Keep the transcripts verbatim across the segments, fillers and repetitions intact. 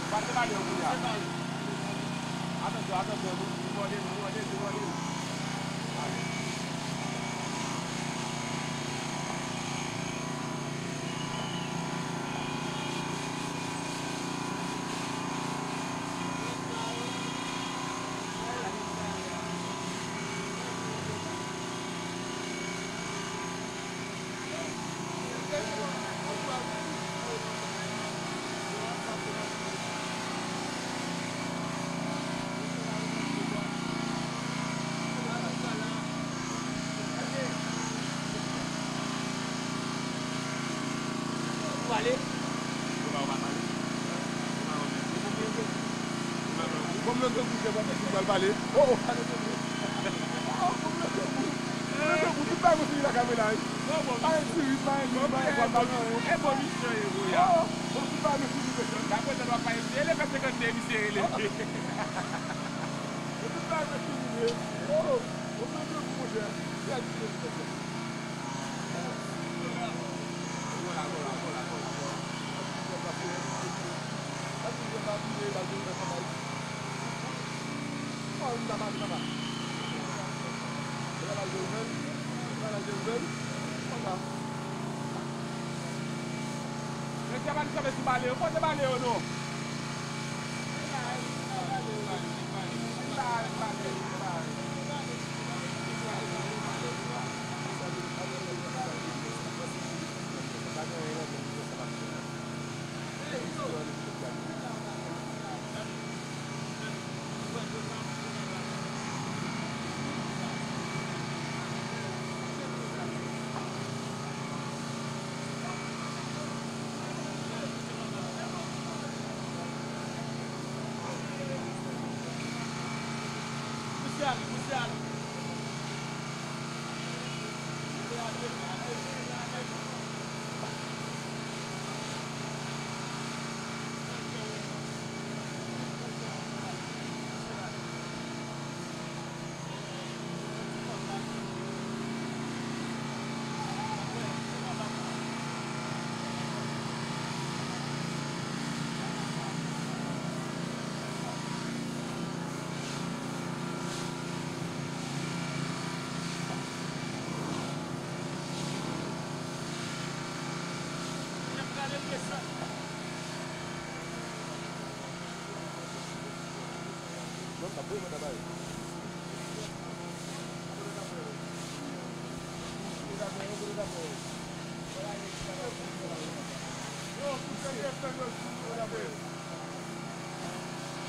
Pase pale yo kounye a. Atansyon, atansyon, nou, nou mande nou, nou mande nou, nou mande nou. Ale. Ou pale? Bon, mwen te kouche, mwen te kouche, al pale. Oh, oh, pale, pale. Oh, oh, bon, mwen te kouche. Mwen te kouche, tout bagay fini la kamera, wi. Pa gen tiris, pa gen lis, pa gen pwal, pa gen anyen. E bon misyon, e bon, ya. Oh, oh, bon, tout bagay fini, mesye. Daprè sa, w ap pale, se elevan senkannde, misye rele. Oh, oh. Tout bagay fini, mesye. Oh, oh. Bon, mwen te kouche, monchè. Bèl ti mesye. Mesye pa t janm sou bale yo, kote bale yo non?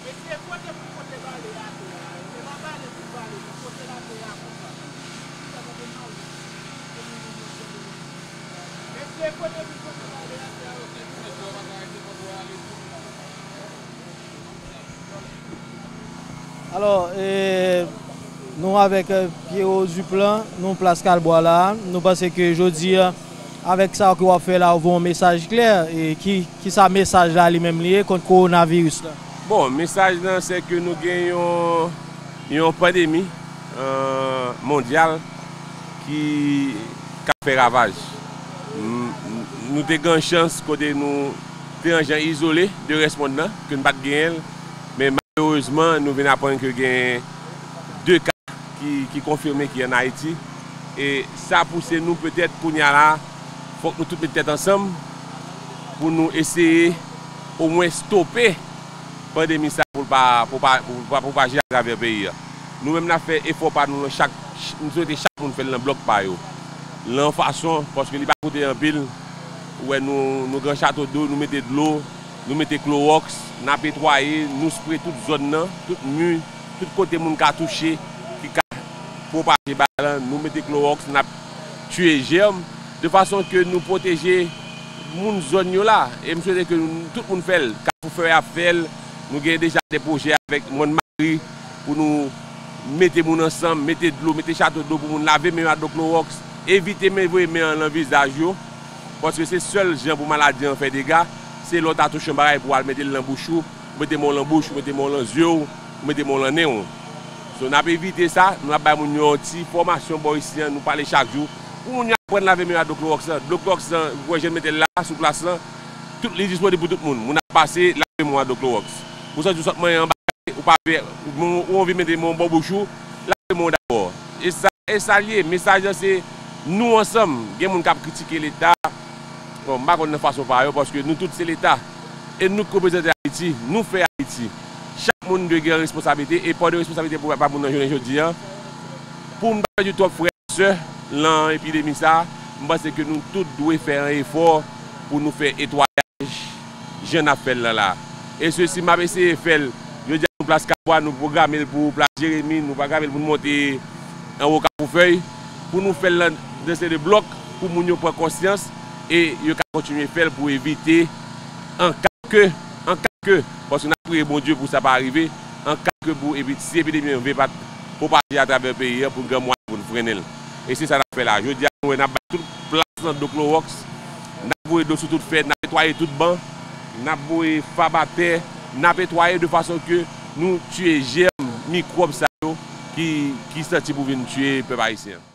Mesye, kote pou kote bale atè a? Se pa bale pou bale, pou kote l atè a konsa. Mesye, kote pou kote bale atè a? Alò, e, nou avèk, e, Pierrot Duplan, nou plas Kalbwa la. Nou panse ke jodi a, avèk sa ke w ap fè la, ou voye yon mesaj klè. E ki, ki sa mesaj la li menm li ye kont kowonaviris la? Bon, mesaj lan, se ke nou gen yon, yon pandemi, e, mondyal ki, k ap fè ravaj. N-, n-, nou te gen chans kote nou te yon jan izole de rès mond lan, ke n pa t genyen l, men malerezman, nou vin aprann ke gen de ka ki, ki konfime ki ann Ayiti. E sa pouse nou petèt kounye a la, fòk nou tout met tèt ansanm pou nou eseye omwen stope pandemi sa pou l pa, pou pa, pou pa pwopaje atravè peyi a. Nou menm n ap fè efò pa nou nan chak, nou swete chak moun fè l nan blòk pa yo. Nan yon fason, paske li pa koute anpil, ou wè nou, nou gen chato dlo, nou mete dlo, nou mete klowòks, n ap netwaye, nou spre tout zòn nan, tout mi, tout kote moun ka touche, ki ka pwopaje bagay lan, nou mete klowòks, n ap tiye jèm, de fason ke nou pwoteje moun zòn yo la. E m swete ke nou, tout moun fè l. Kafou Fè ap fè l, nou gen deja de pwojè avèk Mòn Mari pou nou mete moun ansanm, mete dlo, mete chato dlo pou moun lave men yo ak dlo klowòks, evite men voye men an nan vizaj yo, paske se sèl jan pou maladi an fè dega, se lè w ta touche yon bagay pou w al mete l nan bouch ou, ou mete men w nan bouch, ou mete men w nan zye w, ou mete men w nan nen w. So, n ap evite sa, nou ap bay moun yo yon ti fòmasyon bò isi an, nou pale chak jou. Pou moun yo aprann lave men yo ak dlo klowòks lan. Dlo klowòks lan, ou wè jan n mete l la, sou plas lan, tout li disponib pou tout moun. Moun ap pase, lave lave men w ak dlo klowòks. Ou santi w sot manyen anba kay, ou pa vle, ou, ou anvi mete men w bò bouch ou, lave men w dabò. E sa, e sa l ye. Mesaj lan se nou ansanm. Gen moun k ap kritike Leta. Bon, m pa konn nan fason pa yo, paske nou tout se Leta. E nou k reprezante Ayiti. Nou fè Ayiti. Chak moun dwe gen responsablite, e pa de responsablite pou pa moun nan jounen jodi a. Pou n pa pèdi twòp frè ak sè nan epidemi sa, m panse ke nou tout dwe fè yon efò pou nou fè netwayaj jan n ap fè l lan la. E sesi, m ap eseye fè l. Jodi a, nou plas Kabwa, nou pwograme l pou plas Jeremi, nou pwograme l pou n monte anwo Kafou Fèy, pou nou fè l nan de seri de blòk, pou moun yo pran konsyans e yo ka kontinye fè l pou evite an ka ke, an ka ke, paske n ap priye Bondye pou sa pa rive, an ka ke pou epi si epidemi an vle pa t pwopaje atravè peyi an pou n gen mwayen pou n frennen l. E se sa n ap fè la. Jodi a, nou wè n ap bay tout plas lan dlo klowòks, n ap voye dlo sou tout fè, n ap netwaye tout ban, n ap voye fab atè, n ap netwaye de fason ke nou tiye jèm mikwòb sa yo ki, ki santi pou vin tiye pèp ayisyen an.